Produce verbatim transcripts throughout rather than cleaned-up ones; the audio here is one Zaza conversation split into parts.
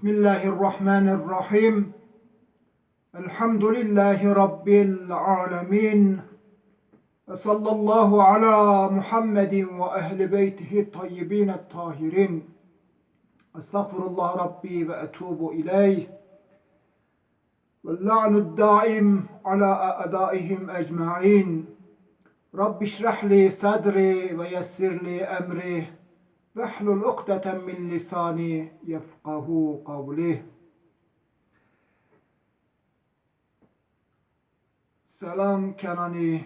بسم الله الرحمن الرحيم. الحمد لله رب العالمين. وصلى الله على محمد وأهل بيته الطيبين الطاهرين. أستغفر الله ربي وأتوب إليه. واللعن الدائم على أعدائهم أجمعين. رب اشرح لي صدري ويسر لي أمري واحلل عقدة من لساني يفقهوا قولي. Selam kenanî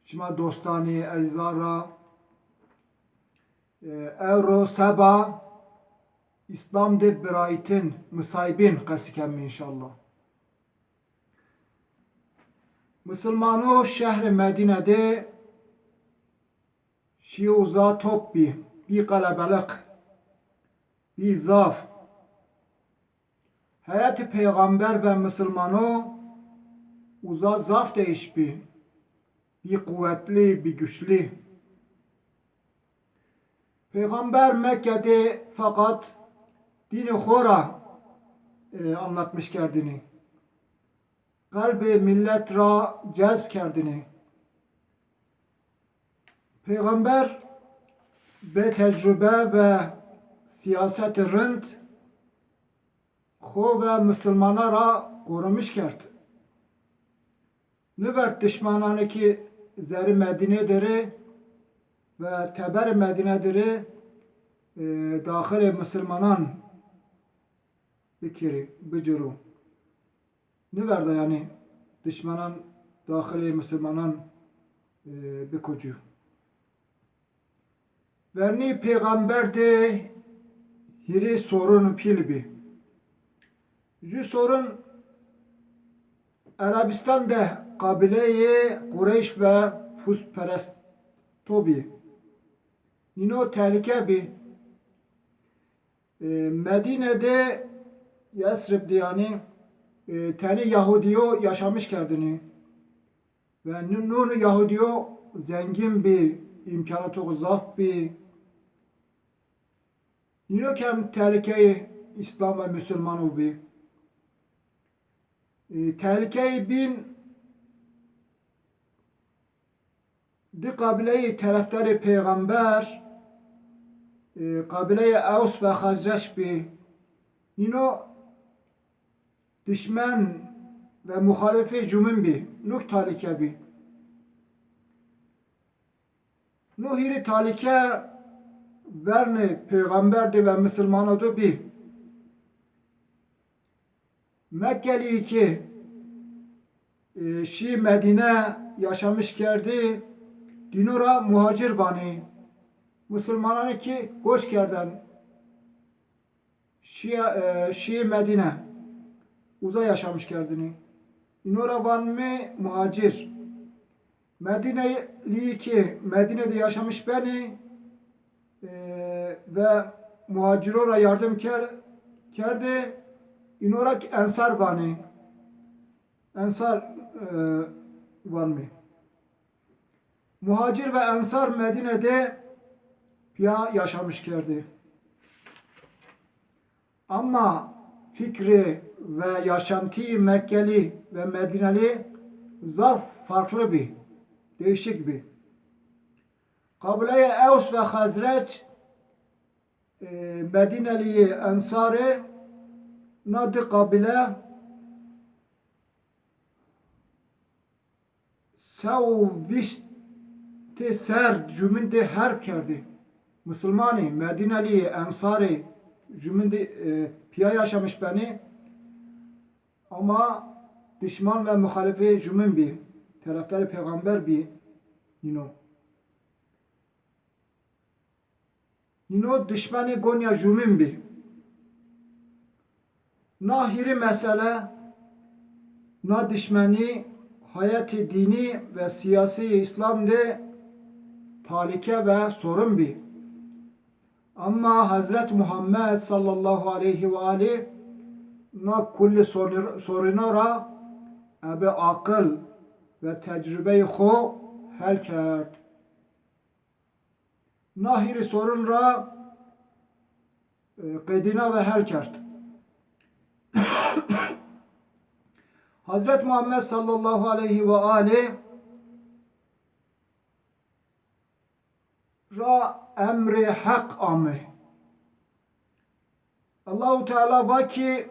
şima dostanî ezîzan ra. E, ewro seba Îslam de birayîtin, misaybîn qesî kemî înşallah. Misilmano şehrê Medîne de şî uza top bî, bî qelebeliq, bî zaf. Heyetê peyxamber ve misilmano uza zaf değiş bî, bî quwetlî, bî güçlî. Peyxamber Mekke de feqat dînê xo ra, e, anlatmiş kerdinî. Qelbê millet ra cezb kerdinî. Peyxamber bê tecrube ve sîyasetê rind xo ve misilmana ra qorumiş kerd. Niverd dişmananê ki zerê Medîne de rê ve teberê Medîne de rê, e, daxilê misilmanan bikirî, biciro. Niverda yanî dişmanan daxilê misilmanan, e, bikocî. Vernî peyxamber de hîrê sorun pîl bî. Jü sorun Erebistan de qabîleyê Qureyş ve pustperesto bî. Nîno tehlîke bî. E, Medîne de, Yesrib de yanî, e, tenê Yahudîyo yaşamiş kerdinî. Ve nu-, nûnû Yahudîyo zengîn bî, îmkanato xo zaf bî. Nîno kem tehlîkeyê Îslam ve Musulmano bî. E, tehlîkeyê bîn di qabîleyê terefdarê peyxamber, e, qabîleyê Ews ve Xezreç bî. Nîno dişmen ve muxalifê jumîn bî. Nuk talîke bî. No hîrê talîke vernê peyxamber de ve misilmano de bî. Mekkelî ki, e, şî Medîne yaşamiş kerdî, dîno ra muhacir vanî. Musulmananî ki goç kerden şîye, e, şîye Medîne, uza yaşamiş kerdinî. Îno ra vanimê muhacir. Medînelî ki Medîne de yaşamiş benî, e, ve muhaciro ra yardim ker-, kerdî, îno ra ki ensar vanî. Ensar, e, vanimê. Muhacir ve ensar Medîne de pîya yaşamiş kerdî. Ama fikrî ve yaşantîyî Mekkelî ve Medînelî zaf farklı bî, değişik bî. Qabîleyê Ews ve Xezreç, e, Medînelîyê Ensarî, na di qabîle se û vîştê ser jumîndê herb kerdî. Musulmanî, Medînelî, Ensarî jumîndê, e, pîya yaşamiş benî, ama dişman ve muxalifê jumîn bî, terefdarê peyxamber bî nîno. Nîno dişmenê gonya jumîn bî. Na hîrê mesele, na dişmenî hayetê dînî ve sîyasîyê Îslam de talîke ve sorun bî. Ama Hezret Muhammed sallallahu aleyhi ve alî na kulli sorun-, sorino ra ebe aqil ve tecrubeyê xo hel kerd. Na hîrê sorun ra, e, qedîna ve hel kerd. Hazret Muhammed sallallahu aleyhi ve aleyh ra emrê Heq ame. Allahu Teala va ki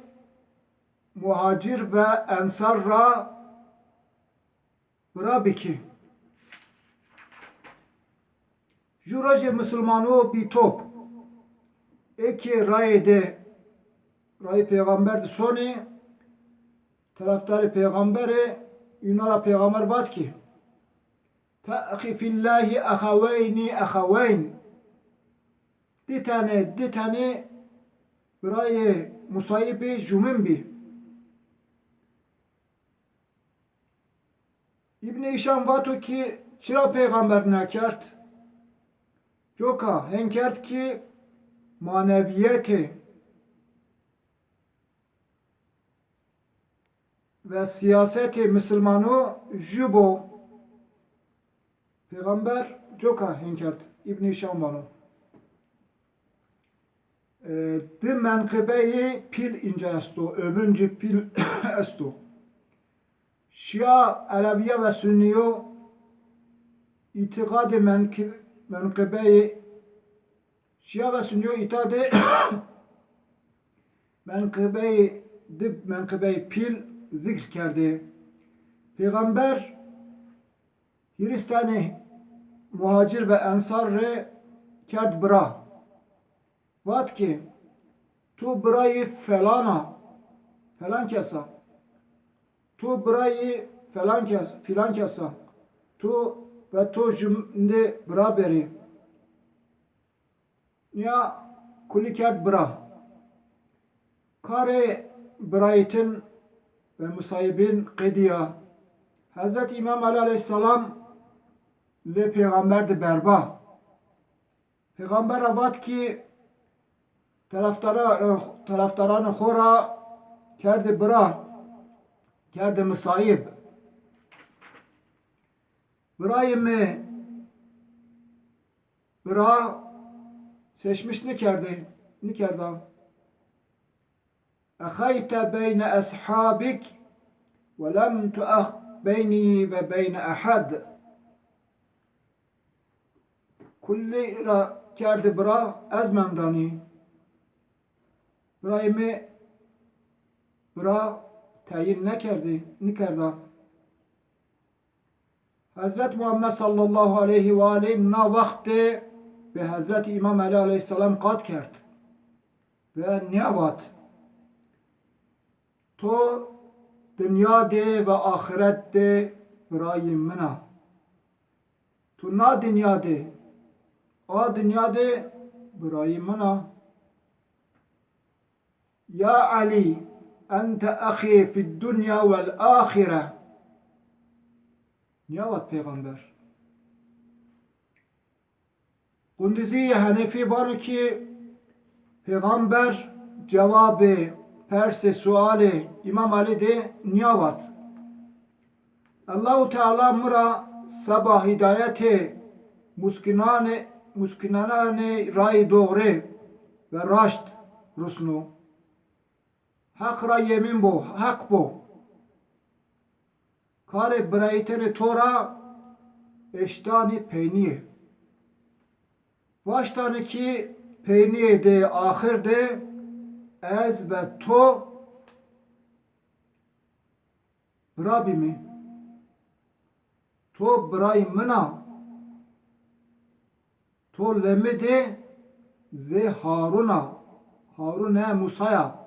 muhacir ve ensar ra bira bikî. Ju rojê misilmano bî top. Ê ki rayê de, rayê pêxember de sonê, terefdarê pêxemberê, îna ra pêxember vat ki, "Te'xî fîllahî exeweynî exeweyn." Di tenê, di tenê birayê Musayibî jûmin bî. Îbnî Hîşam vato ki çira pêxember nêkerd? Coka hên kerd ki manevîyetê ve sîyasetê misilmano jû bo. Pêxember coka hên kerd, Îbnî Hîşam vano. E, di menqibeyê pîl inca esto, övüncü pîl esto. Şîya Elewîya ve Sunnîyo îtîqadê menqi-, menqibeyê, Şîya ve Sunnîyo îtîqadê menqibeyê, di menqibeyê pîl zikr kerdê. Pêxember hîris tenê muhacir ve ensar rê kerd bira. Vat ki, "Tu birayê felan a, felan kes a. Tu birayê felan kes, filan kes a. Tu ve tu jûmindê bira berê." Nîya kulî kerd bira. Karê birayîtin ve musayibîn qedîya. Hezret Îmam Elî aleyhîsselam lê pêxember de berba. Pêxember ra vat ki, terefdara-, terefdaranê xo ra kerdê bira, kerdê misayib. Birayê mi bira seçmiş nêkerdê, nêkerda. Exeyte beyne eshabik ve lem tuex beynî ve beyne ehed. Kullî ra kerdê bira, ez mendanî. Birayê mi bira teyîn nêkerdî, nêkerda. Hezret Muhammed sallallahu aleyhi ve aleyh na wext de bi Hezret Îmam Elî aleyhîsselam qat kerd ve nîya vat, "To dinya de ve axiret de birayê min a. To na dinya de, a dinya de birayê min a." Ya Elî, ente exî fid dunya vel axire. Nîya vat pêxember. Qundizî Henefî vano ki pêxember cewabê persê sualê Îmam Elî de nîya vat. Allahu Teala mi ra seba hîdayetê muskinanê, muskinananê rayê doğrê ve raşt rusno. Heq ra yemîn bo, Heq bo. Karê birayîtenê to ra eştanê peynîye. Vaştanê ki peynîye de, axir de ez ve to bira bîme. To birayê min a. To lê mi de zê Harun a. Harun e Musa ya.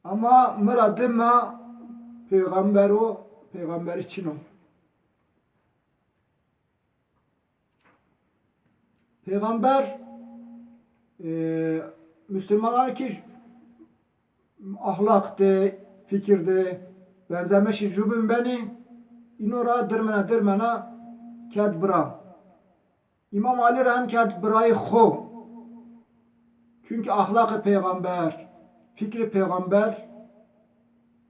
Ama mi ra dima pêxember o, pêxemberî çin o. Pêxember, e, musulmanan ki ahlak de, fikir de benzemeşî jûbin benî, îno ra dirmena dirmena kerd bira. Îmam Elî ra hem kerd birayê xo. Çunkî ahlaqê pêxember, fikrê pêxember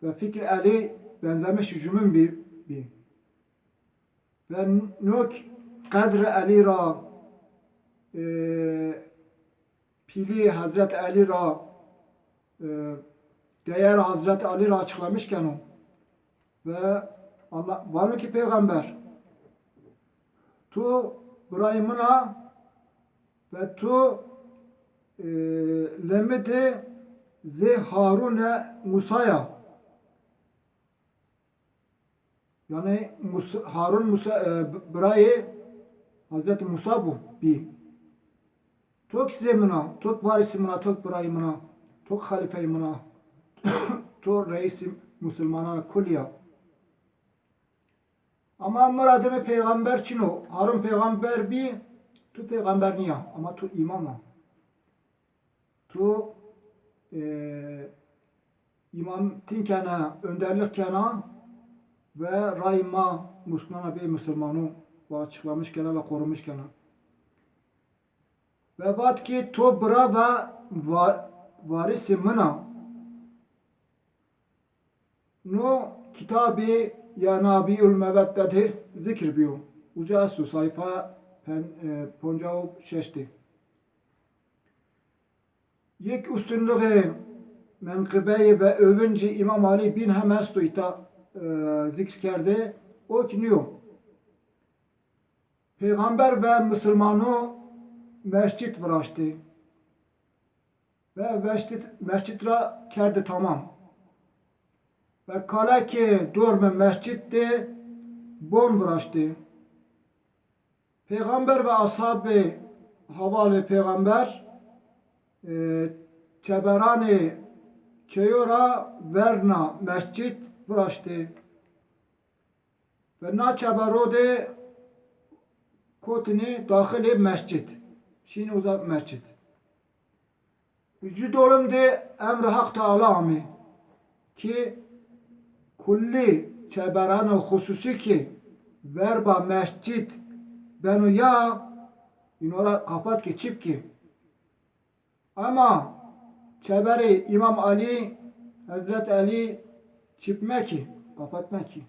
ve fikrê Elî benzemeşî jûbin bî, bî. Ve nok qedrê Elî ra, e, pîlî Hezret Elî ra e, değer Hazreti Ali ra açıklamış keno. Ve Allah, vano ki peyğamber, tu birayê min a ve tu, e, lemidê zê Harune Musaya. Yani Mus-, Harun Musa, e, b-, birayê Hazreti Musa bu, bî. Tok zê min a, tok varisî min a, tok birayê min a, tok xelîfeyê min a, to reîsî musulmanan kulî ya. Ama mi ra dime peyğamber çin o. Harun peyğamber bî, tu peyğamber nîya, ama tu îmam a. Tu, e, îmamtin kena, önderlik kena ve ray ma muslimana bê musulmanu ve açıklamış kena ve korumuş kena. Ve vat ki to bira ve va-, varisi min a. No kitabî Yenabîul Meweddetî zikr bîyo. Uca esto, sayfa pen-, e, ponca û şeştî. Yek üstünlüğü, menkıbeyi ve övüncü İmam Ali bin hem esto îta, e, zikr kerde. O ki niyo. Peyğamber ve Müslümanu mescit viraştî. Ve mescit, mescit ra kerdi tamam. Ve kale ki dormi mescit de bon viraştî. Peyğamber ve ashabê havalê peyğamber, e, çeberanê çeyo ra verna mescit viraştî. Ve na çebero de kotinî daxilê mescid. Şînî uza mescid. Ju dolim de emrê Haq Teala amê ki kullî çeberano xususî ki verba mescid beno ya, îno ra qapat ki çip ki. Ama çeberê Îmam Alî, Hezret Elî çip mekî, qapat mekî.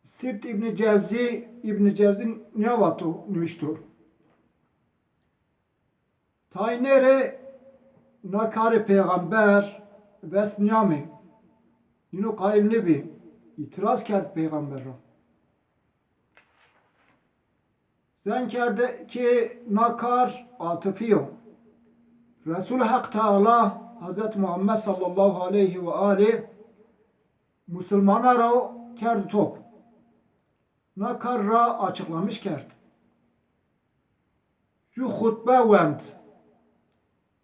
Sibt Îbnî Cevzî, Îbnî Cevzî nîya vato, nivîşto. Tayîne rê na karê peyxamber vest nîyamê. Nîno qayîl nêbî, îtîraz kerd peyxamber ra. Zen kerde ki na kar atifî yo. Resul Heq Teala Hezret Muhammed sallallahu aleyhi ve alî musulmana ra kerd top. Na kar ra açıklamış kerd. Ju xutbe wend.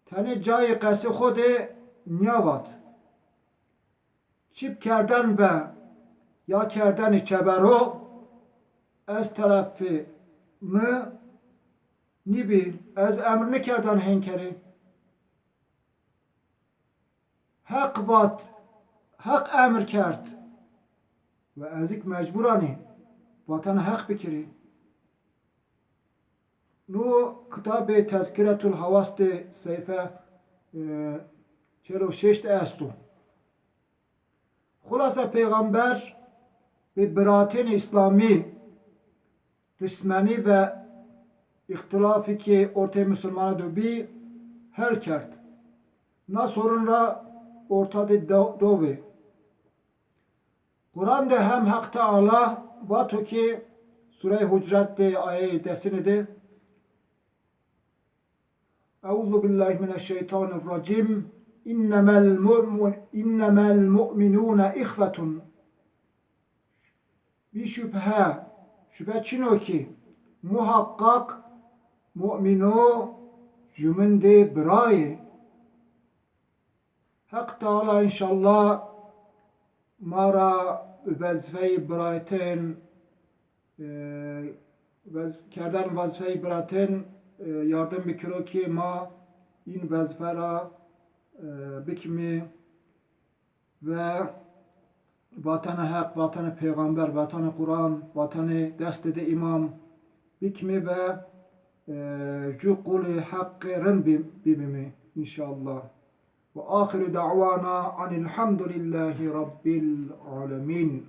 Tenê cayê qesê xo de nîya vat. Çip kerden ve ya kerdenî çebero ez terefê mi nîbî, ez emr nêkerdan hên kerê. Heq vat, Heq emr kerd ve ez ik mecburanî vatena Heq bikirî. No kitabê Tezkiretul Hawas de seyfe, e, çel û şeş de esto. Xulasa peyxamber bi biratên îslamî dişmenî ve îxtilafî ki ortê musulmana do bî hel kerd. Na sorun ra orta de do-, do bî. Quran de hem Heq Teala vato ki, Sureyê Hucurat de ayeyê desine de, Euzu billahi mineşşeytanirracim. İnnemel mu'min-, innemel mu'minune ihvetun. Bî şübhe, şübhe çin o ki, muhakkak mu'mino jümindê birayê. Heq Teala înşallah ma ra wezîfeyê biratên, e, wez-, kerden wezîfeyê biratên, e, yardim bikiro ki ma în wezîfe ra, e, bikimî ve vatanê Heq, vatanê peyxamber, vatanê Quran, vatanê destê de îmam bikimî ve, e, ju qulê Heqê rind bi-, bibimî înşallah. Ve axiru da'wana anilhamdulillahî rabbil alemin.